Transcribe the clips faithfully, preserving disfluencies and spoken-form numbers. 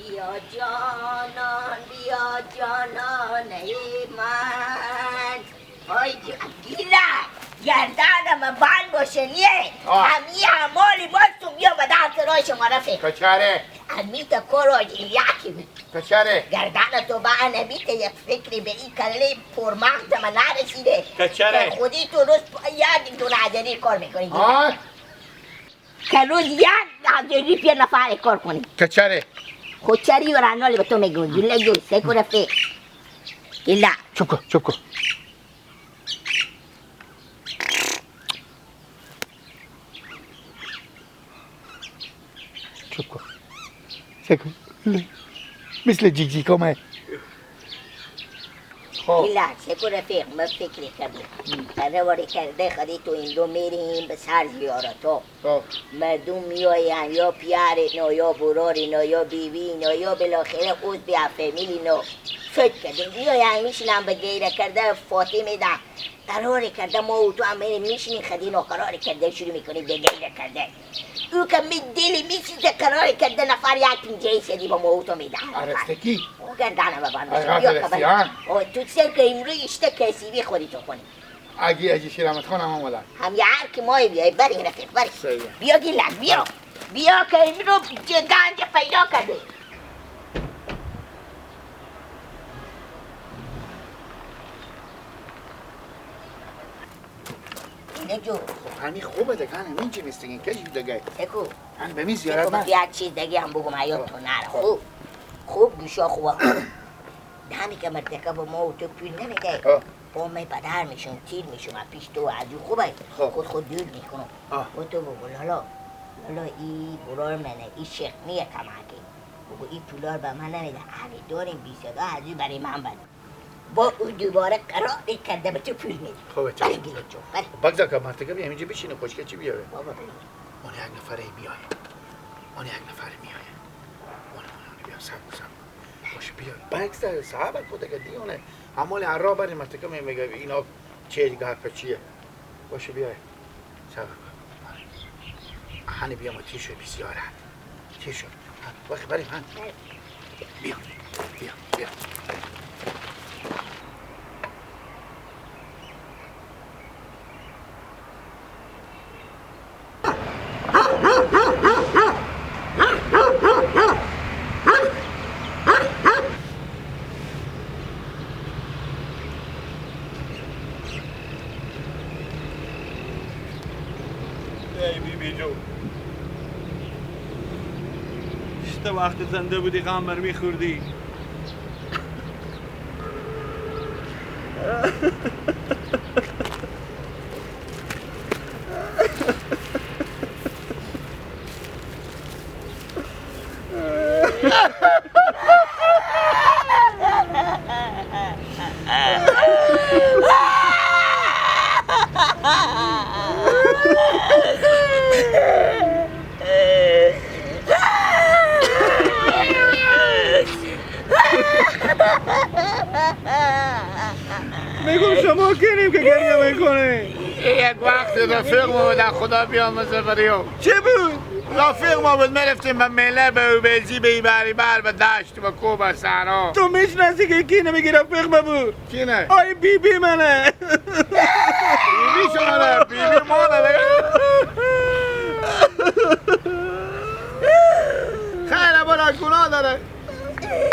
بیا جانان، بیا جانان، ای من. آی گ-، گیلک، گردنم بند باشه نیه. آه. همی همالی باز تو بیا به دست راه شما رفه. کچره. امی تا کار آجیل یکی بی. کچره. گردن تو به انمی تا یک فکری به این کله پرمغز من نرسیده. کچره. که خودی تو روز پ-، یک دونه اجری کار می‌کنی. آه. که روز یک هزار روپیه نفر کار کنی. کچره. خود چری و رنالی به تو می‌گم. گله گل، سه کره فی. گله. چوب کن، چوب کن. چوب کن. سه کن. مثل جیک جیک آمه. خب. گله، سه کره فی، من فکری کردم. هر واری کرده خودی تو این دو میریم به سر زیارتو. خب. مردم میاین، یا پیارینو، یا برارینو، یا بیبینو، یا بالاخره عضو فامیلینو. فکر کردیم میاین میشینن به غیره کرده فاطمه ده. قرار کرده ما و تو هم می‌شینیم خودی ناقرار کرده شروع می‌کنیم به غیره کرده. او که می دلی می‌سوزه قرار کرده نفر یک پنجه ایسه دی با ما و تو می‌ده. آرستگی. او گردنه ببند. آی بیا خاطر خبر. سیان. او تو سر که امروز اشته کسی بی خودی تو کنی. اگی اجی شیر احمد خان هم اومدن. هم یه هر کی مای بیای، بری رفیق، بری. صحیح. بیا گیلک، بیا. بیا که این رو جه گنج پیدا کرده. اینه جو. خب، همی خوبه ده، کن همین چی میستگین، کجی دگه؟ سکو. هن به می سکو زیارت من. بیا چیز دگه هم بگم، حیات تو نره. خب. خوب. خوب گوشا خوبا. همی که مرتکب ما و تو پول نمی‌ده. آه. با می پدر می‌شم، تیر می‌شم، از پیش تو از او خوبه. خب. خود خود دور می‌کنم. آه. و تو بگو لالا، لالا ای برار منه، ای شیخ نیه کمکی. بگو ای پولار به من نمی‌ده، اگه داریم بیست هزار از او برای من بده. با او دوباره قرار کرده به تو پول می‌ده. خب، چشم. بله، گیلک جو، بله. بگذار که مرتکب همینجا بشینه، خوشکه چی بیاره؟ بابا، بله. اون یک نفره می‌آیه. اون یک نفره می‌آیه. اون، اون، اون بیا، صبر، صبر. باشه، بیا. بکس صاحب خود اگه دیونه. همال هر راه بریم، مرتکه میگه اینا چه گپ چیه؟ باشه، بیا. صبر کن. هنی بیا، ما تیشو بسیار هن. تیشو. ها، وقت بریم، هن. بیا. بیا، بیا. ای بی بی جو. اشته وقت زنده بودی، غم بر می‌خوردی. می‌گم شما کی‌نیم که گریه می‌کنین؟ یک وقت رفیق ما بود، خدا بیامرزه بریو. چی بود؟ رفیق ما بود، می‌رفتیم به میله، به اوبیزی، به ای بر ای بر، به دشت، به کوه، به صحرا. تو می‌شناسی که کی‌نه می‌گی رفیق ما بود؟ کی‌نه؟ آی بی بی منه. بی بی شما نه، بی بی ما نه. خیلی برا گناه داره.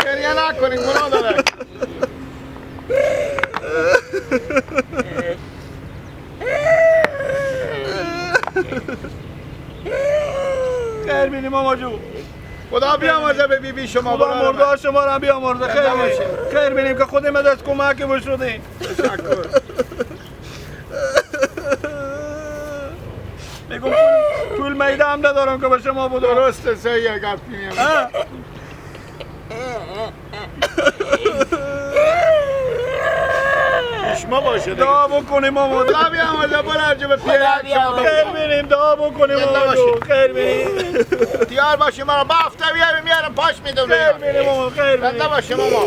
گریه نکنین، گناه داره. خیر بینیم ماما جو. خدا بیامرزه به بی بی شما، خدا برادر من. مرده شما را بیامرزه. خیر زنده بینیم. باشین. خیر بینیم که خودی مدد کمک بشودیم. تشکر. می‌گم پول، پول میده هم ندارم که به شما بدم. درسته، صحیحه، گپ می‌گم. ها؟ شما باشه دیگه. دعا بکنیم ماما. خدا بیامرزه، برو هر جا به پیاده خدا بیامرزه. خیر بینیم، دعا بکنیم زنده ماما جو. باشی. خیر بینیم. تیار باشی، ما را به هفته بیاری، میارم پاش میدم خیر دیگه. بینیم ماما، خیر بینیم. زنده باشی ماما.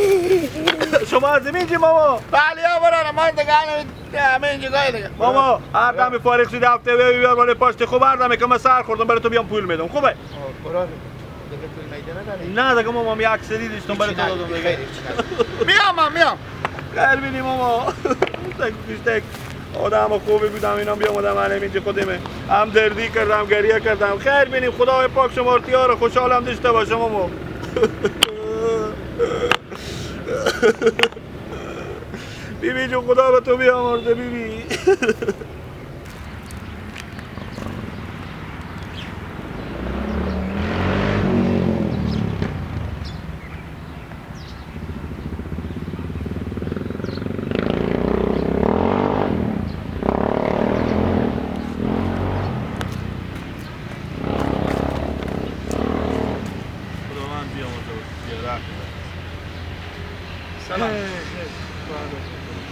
شما از اینجی ماما؟ بله، یا برو، من دیگه همین، همین جگای دیگه. ماما، هر دم فارغ شدی هفته بیاری، بیار بالای پشت خوب، هر دمی که من سر خوردم برای تو بیام پول میدم. خوبه؟ آه، قرار. دیگه پول می‌دی؟ نه دگه ماما، می اکثری دیشتم برای تو دادم دگه. میام، من میام. خیر بینی ماما. تک کشتک. آدم خوبی بودم، اینا بیام آدم الان اینجا خودمه. هم دردی کردم، گریه کردم. خیر بینی، خدای پاک شما رو تیار خوشحالم داشته باشه ماما. بی‌بی جو، خدا به تو بیامرزه بی‌بی. خداوند بیامرزه و زیارت کنه. سلام.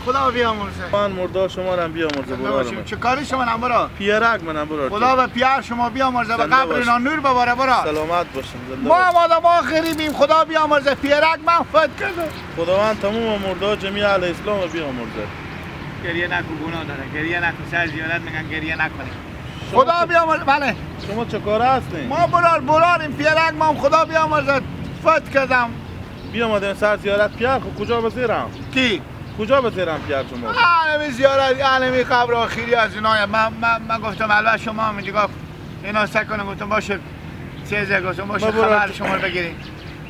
خدا بیامرزه. من مردا شما رو هم بیامرزه زنده برار باشیم. من. چه کاری شما نام برار؟ پیرک منم برار خدا جان. به پیار شما بیامرزه، به زنده قبر باشیم. اینا نور بباره برار. سلامت باشین، زنده ما باشین. هم آدم آخری بیم، خدا بیامرزه. پیرک من فوت کرده. خداوند تمام مردا جمیع اهل اسلام رو بیامرزه. گریه نکن، گناه داره. گریه نکن، سر زیارت می‌گن گریه نکنیم. شما خدا چه، بیامرزه، بله. شما چه کاره هستین؟ ما برار، براریم، پیرک ما هم خدا بیامرزه فوت کردم. بیامدین سر زیارت پیار، خو کجا بزیرم؟ کی؟ کجا بزیرم پیار شما؟ عالمی زیارت، عالمی قبر آخری از اینای. من، من، من گفتم البته شما هم اینجا اینا سکنه، گفتم باشه. سه هزار گفتم باشه، ما برو خبر تو. شما رو بگیریم.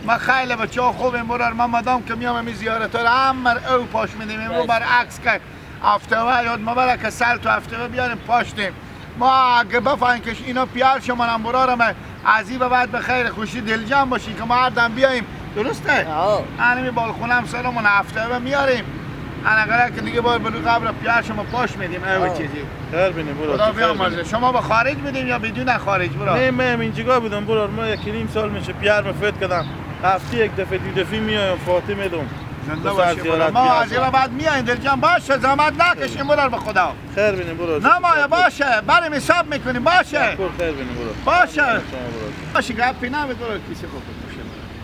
ما خیلی بچه‌ها خوبیم برار، ما مدام که میام همین زیارت ها رو همه رو او پاش می‌دیم، امرو بس. برعکس کرد. هفته و یاد مبارک سال تو هفته و بیاریم پاشتیم. ما اگه بفهمیم که اینا پیار شما هم برارم، از این به بعد به خیر خوشی دلجمع باشین که ما هر دم بیاییم. درسته؟ آه. انمی بالخونه هم سلامون هفته و میاریم. انا قرار که دیگه بار به قبر پیار شما پاش میدیم. او آه. چیزی. خیر بینیم برو، خدا خیر بیامرزه. بینیم. شما به خارج بدیم یا بدون خارج برو؟ نه، من اینجا بودم برو. ما یک نیم سال میشه پیار مفید کردم. هفته یک دفعه، دو دفعه میایم فاطمه دوم. زنده باشی برو. ما از این به بعد میایم دلجان. باشه، زحمت نکشیم برار به خدا. خیر بینیم برو. نمایه باشه، بریم حساب می‌کنیم باشه. خیر بینیم برو. باشه. شما برو. باشه، گپی نبود برو، کیسه خود باشه.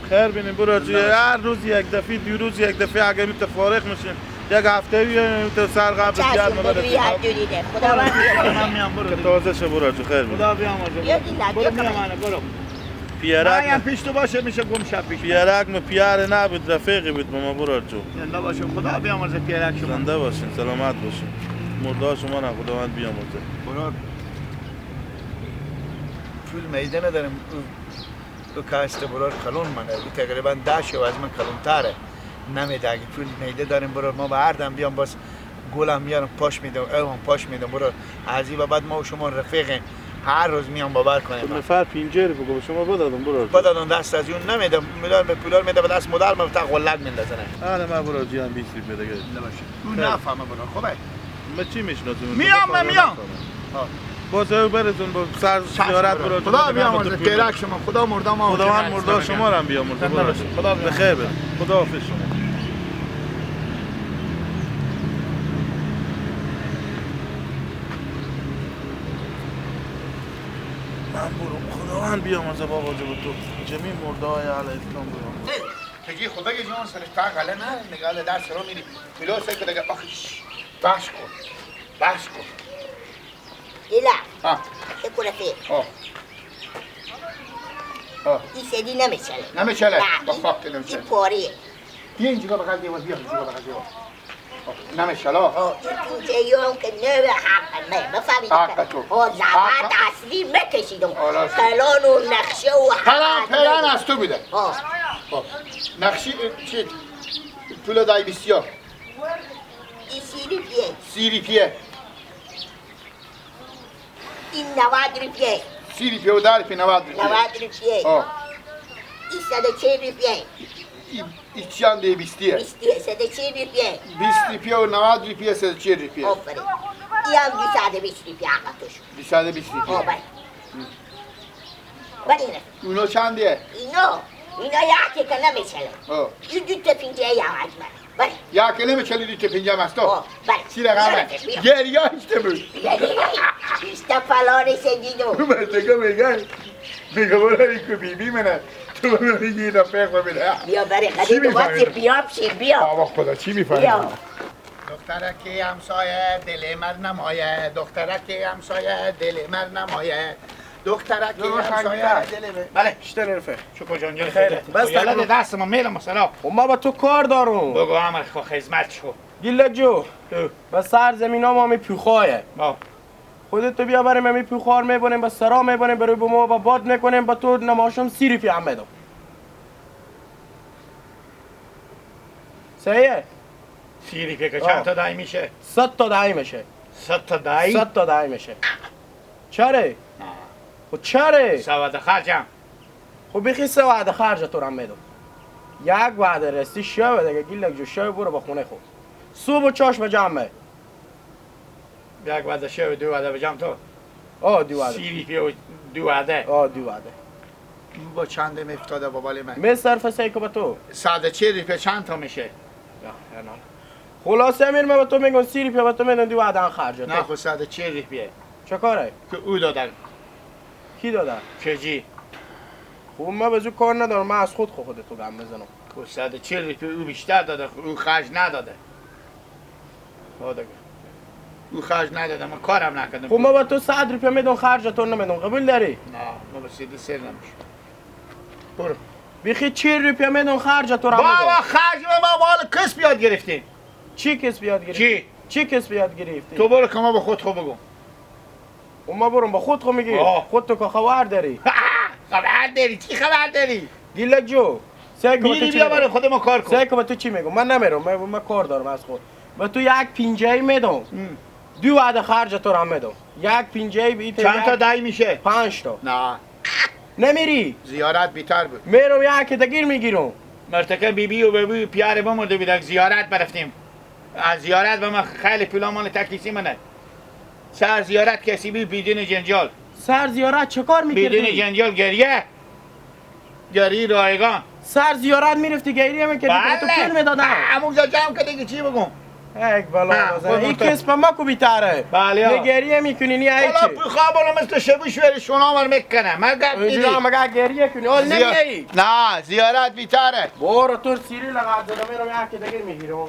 خیر بینیم برو. زنده باشی. هر روز یک دفعه، دو روز یک دفعه اگه می‌ته فارغ می‌شیم. یک هفته بیایم، تو سر قبل چشم، بیاد، ما برو بریم. هر جوری ده. خدا برو. من میام برو. که تازه شه برو، خیر بینیم. خدا بیامرزه. بیا دیگه، برو بیا میام، کامل. برو. پیرک من هم من. پیش تو باشه، می‌شه گم شب پیش. پیرک من پیار نبود، رفیقی بود با ما برار جو. زنده باشین، خدا بیامرزه پیرک شما. زنده باشین، سلامت باشین. مردا شما را خداوند بیامرزه. برار. پول میده ندارم. او، او کاسته برار کلون منه. او تقریباً ده شو از من کلون‌تره. نمیده. اگه پول میده داریم برار، ما به هر دم بیام باز گلم میارم پاش میدم، او هم پاش میدم برار. از این به بعد ما و شما رفیقیم، هر روز میام باور کنیم. نفر پنجاه رو بگو، شما بدادم برار. بدادم دست از اون نمیدم، مدار به پولار میده، به دست مدار ما تا غلک میندازنه. آره، ما برار جان بیست روپیه دیگه. نباشه. تو خیر. نفهمه برار، خوبه؟ من چی می‌شناسم؟ میام، من میام. ها. باز او برسون با سر چشم زیارت برار. برار. خدا بیامرزه، پیرک شما. خدا مردا ما خداوند مردا شما را هم بیامرزه زنده برار. باشین. خدا بیامرزه. بخیر برار. خدا حافظ شما. من برم. خداوند بیامرزه بابا جو تو. جمیع مرده های اهل اسلام برم. تگی خدا که جان سرش تا غله نه، نگاه له دست رو می‌ری. پلو سر که دگه آخش. بحث کن. بحث کن. ایلا. ها. ای کلفه. ها. ها. ای سری نمی‌چله. نمی‌چله؟ نه. با خاک که نمی‌چله. ای پاره. بیا اینجا بغل دیوار، بیا اینجا بغل دیوار. ها. نمی‌چله. ها. ای پوچه یون که نه حق نه. بفهمی حق که تو. ها، زحمت حق. اصلی مکشیدم. آه، راست. پلان و نقشه و حق پلان، پلان از تو بوده. ها. ها. نقشی، اه، چی؟ پول دای بیسیا. ای سی روپیه. سی روپیه. این نود روپیه. سی روپیه و ده روپیه، نود روپیه. نود روپیه. آه. این صد و چهل روپیه. این، این چند بیستیه؟ بیستیه، صد و چهل روپیه. بیست روپیه و نود روپیه، صد و چهل روپیه. آفرین. این هم دوصد و بیست روپیه آقا توش. دوصد و بیست روپیه. آه، بله. بله. اونا چنده؟ اینا، اینا یکی که نمی‌چله. آه. این دو تا پنجه یا حجمه. بله. یا که نمی‌چله دو تا پنجه هم است. آه، بله. چی رقمه؟ بله، بله. گریه اشته بود. بله. اشته فلان سنجیدو. من دیگه می‌گم، می‌گم برای این که بی‌بی منه. تو به من می‌گی اینا فقه بده. بیا بره، چی خدی تو می‌فهمی؟ وقتی بیا بشی، بیا. آه، خدا، چی می‌فهمی؟ بیا. دخترک همسایه دل مر نمایه، دخترک همسایه دل مر نمایه. دخترک، همسایه را دل به. بله. شته نرفه. چوکو جان، جان خیره. خیره. بس یالا تکو. ده دست ما میلم سلام. خب ما با تو کار دارم. بگو، امر خو خدمت شو. گیلک جو. او. بس سر زمین ها ما می پوخایه. با. خودت تو بیا بریم می پوخار می‌بریم، به سرا می‌بریم، برای به ما با باد می‌کنیم، به تو نماشم سی روپیه هم می‌دم. صحیحه؟ سی روپیه که آه. چند تا دهی می‌شه؟ صد تا دهی می‌شه. صد تا دهی؟ صد تا دهی می‌شه. چره؟ نه. خب چره؟ سواد خرجم. خب بخی سه وعده خرج تو را می‌دم. یک وعده راستی شو دیگه، گیلک جو، شو برو به خونه خود. صبح و چاشم جمع. یک وعده شو، دو وعده بجم تو. آه، دو وعده. سی روپیه و دو وعده. آه، دو وعده. با چند می‌افتاده با بالی من؟ می صرف سی که به تو. صد و چهل روپیه چند تا می‌شه؟ یا، یا نه. خلاصه امیر، من به تو می‌گم، سی روپیه به تو می‌دم، دو وعده خرج تو. نه، خب صد و چهل روپیه. چه کاره؟ که او دادن. کی داده؟ کجی. خب من به زو کار ندارم، من از خود خو خود تو گم بزنم. خب صد و چهل روپیه او بیشتر داده، خب او خرج نداده. ها دیگه. او خرج نداده، من کارم نکردم. خب ما به تو صد روپیه می‌دم، خرج تو نمی‌دم، قبول داری؟ نه، ما به سیدی سر نمیشه. برو. بیخی چهل روپیه می‌دم، خرج تو را می‌دم. بابا، خرج ما مال کسب یاد گرفتیم. چی کسب یاد گرفتی؟ چی؟ چی کسب یاد گرفتی؟ تو برو که ما به خود خود بگم. و ما برم با خود خو میگی؟ آه. خود تو که خبر داری. خبر داری؟ چی خبر داری؟ گیلک جو، سه که با تو میری چی بیا میگم؟ برای خود ما کار کن. سه که با تو چی میگم؟ من نمیرم، من، من کار دارم از خود. به تو یک پنجاهی می‌دم. ام. دو وعده خرج تو را می‌دم. یک پنجاهی به این چند تا یک دهی می‌شه؟ پنج تا. نه. نمیری؟ زیارت بیتر بود. میرم یک دگیر می‌گیرم. مرتکه بی بی و بی بی پیار بمرده بیدک زیارت برفتیم. از زیارت به من خیلی پولا مال تکلیسی منه. سر زیارت کسی بی بدون جنجال. سر زیارت چه کار می‌کردی؟ بدون جنجال گریه. گری رایگان. سر زیارت می‌رفتی گریه می‌کردی که به تو بله. پول می‌دادن. همون جا جمع کردی که چی بگم؟ یک بلا ها، بزن. بگو این تو. کس به ما کو بیتره. بله ها. نه گریه می‌کنی، نه هیچی. حالا پول خواه بالا مثل شبو شویر شونا مر می‌کنه. من گپ اونجا دیدی. مگه گریه کنی؟ حال زیا-، نمیایی. نه، زیارت بیتره. بارا تو سیری لغت زدم، می‌رم یک دگیر می‌گیرم.